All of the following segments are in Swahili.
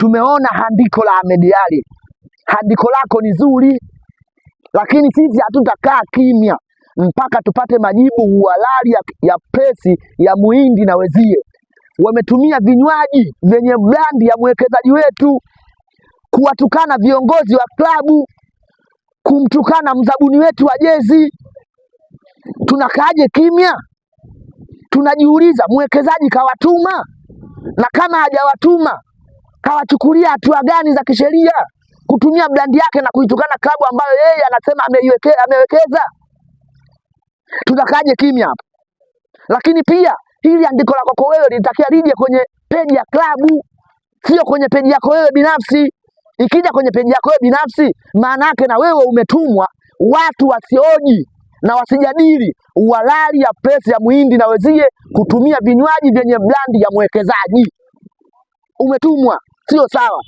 Tumeona handiko la Ahmed Ally, handiko lako ni zuri, lakini sisi hatutakaa kimya mpaka tupate majibu uhalali ya presi ya Muhindi na wezie. Wametumia vinywaji vyenye brandi ya mwekezaji wetu kuwatukana viongozi wa klabu, kumtukana mzabuni wetu wa jezi. Tunakaaje kimya? Tunajiuliza, mwekezaji kawatuma? Na kama hajawatuma kawachukulia hatua gani za kisheria kutumia brandi yake na kuitukana klabu ambayo yeye anasema amewekeza? Tutakaje kimya hapa? Lakini pia hili andiko la kwako wewe lilitakiwa lije kwenye peji ya klabu, sio kwenye peji yako wewe binafsi. Ikija kwenye peji yako wewe binafsi, maana yake na wewe umetumwa watu wasioji na wasijadili uhalali ya presi ya Muhindi na wezie kutumia vinywaji vyenye brandi ya mwekezaji. Umetumwa, sio sawa.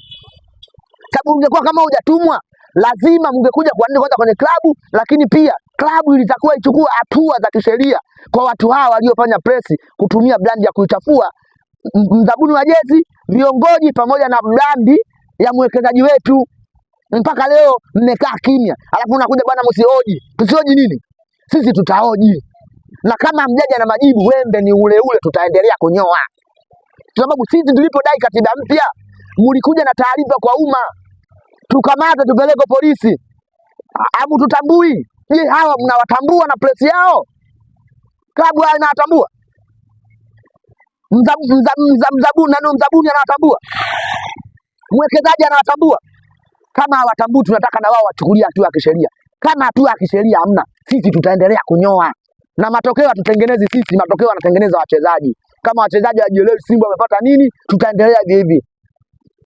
Sababu ungekuwa kama hujatumwa, lazima mngekuja kwa nini kwanza kwenye klabu, lakini pia klabu ilitakiwa ichukue hatua za kisheria kwa watu hawa waliofanya presi kutumia brandi ya kuichafua mzabuni wa jezi, viongozi pamoja na brandi ya mwekezaji wetu. Mpaka leo mmekaa kimya, alafu unakuja bwana, msioji. Tusioji nini? Sisi tutaoji, na kama mjaja na majibu, wembe ni ule ule, tutaendelea kunyoa, kwa sababu sisi tulipodai katiba mpya mlikuja na taarifa kwa umma, tukamate tupeleke polisi. Amu tutambui? Je, hawa mnawatambua na presi yao? Klabu haya inawatambua? Mzabuni nani, mzabuni anawatambua? Mwekezaji anawatambua? Kama hawatambui, tunataka na wao wachukulie hatua ya kisheria. Kama hatua ya kisheria hamna, sisi tutaendelea kunyoa, na matokeo hatutengenezi sisi, matokeo wanatengeneza wachezaji. Kama wachezaji hawajielewi Simba wamepata nini, tutaendelea hivi hivi.